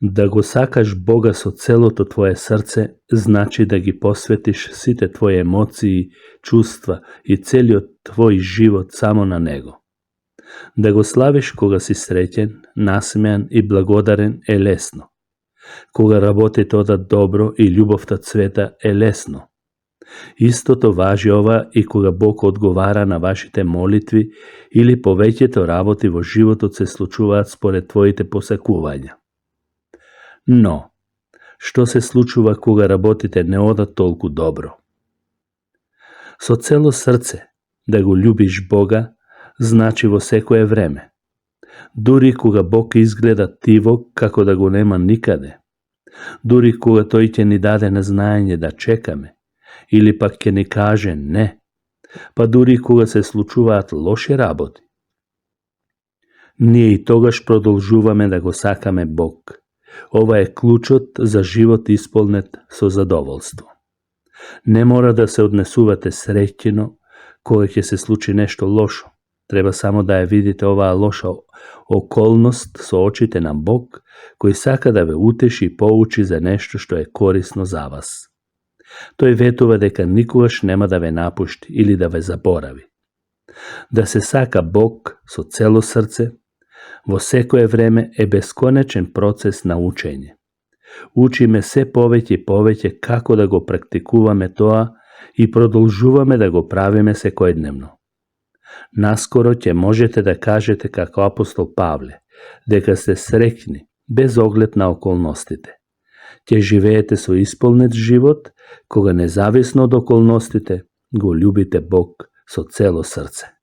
Да го сакаш Бога со целото твое срце, значи да ги посветиш сите твои емоции, чувства и целиот твој живот само на Него. Да го славиш кога си среќен, насмеан и благодарен е лесно. Кога работите одат добро и љубовта цвета е лесно. Истото важи ова и кога Бог одговара на вашите молитви или повеќето работи во животот се случуваат според твоите посакувања. Но, што се случува кога работите не одат толку добро? Со цело срце да го љубиш Бога, значи во секое време. Дури кога Бог изгледа тивок како да го нема никаде. Дури кога Тој ќе ни даде на знаење да чекаме, или пак ќе ни каже не, па дури кога се случуваат лоши работи. Ние и тогаш продолжуваме да го сакаме Бог. Ова е клучот за живот исполнет со задоволство. Не мора да се однесувате среќено кога ќе се случи нешто лошо. Треба само да ја видите оваа лоша околност со очите на Бог, кој сака да ве утеши и поучи за нешто што е корисно за вас. Тој ветува дека никогаш нема да ве напушти или да ве заборави. Да се сака Бог со цело срце, во секое време е бесконечен процес на учење. Учиме се повеќе и повеќе како да го практикуваме тоа и продолжуваме да го правиме секојдневно. Наскоро ќе можете да кажете како апостол Павле, дека сте среќни без оглед на околностите. Ќе живеете со исполнет живот, кога независно од околностите го љубите Бог со цело срце.